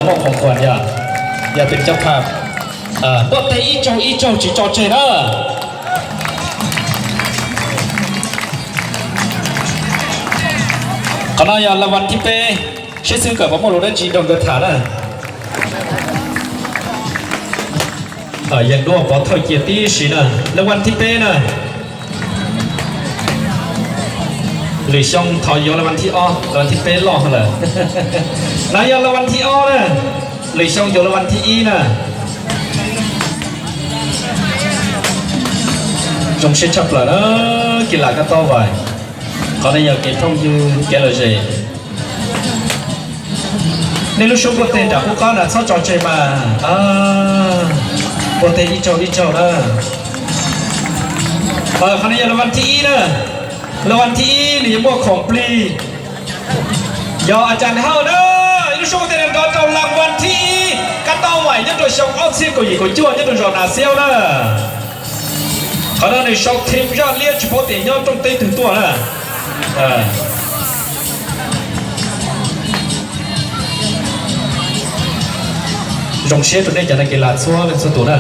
Muaj qhov kuas yog, yog tus coj phaj, npuaj teg ib tsaug ib tsaug tsis tso tseg na. Qhov no yog las vas thib peb, seb xwb kom puas muaj lus dab tsi nrog nkawd tham na. Yeej duab pov thawj cia tib si na. Las vas thib peb na. Lwm xyoo thov yuav las vas thib ob, las vas thib peb loj lawm. No yog las vas thib ob na. Lwm xyoo yuav las vas thib ib na. Zoo siab tshaj plaws na, kis las kab tob vais. Qhov no yog kev phooj ywg kev lom zem. Nej lub suab npuaj teg nram qub qab na txhob tso tseg mas. Npuaj teg ib tsaug ib tsaug na. Qhov no yog las vas thib ib na. Las vas thib ib nws yuav muaj khoom plig. Yog a cas nws hawj na, ib lub suab npuaj teg nrov rau las vas thib ib kab tob vais nyob rau xyoo ob txhiab kaum yim kaum cuaj nyob rau zos Nas Xiab na. Qhov no nws sau thim zaj liab tsis paub tias nyob rooj teb twg tuaj na. Zoo siab rau nej cov neeg kis las txhua leej txhua tus na.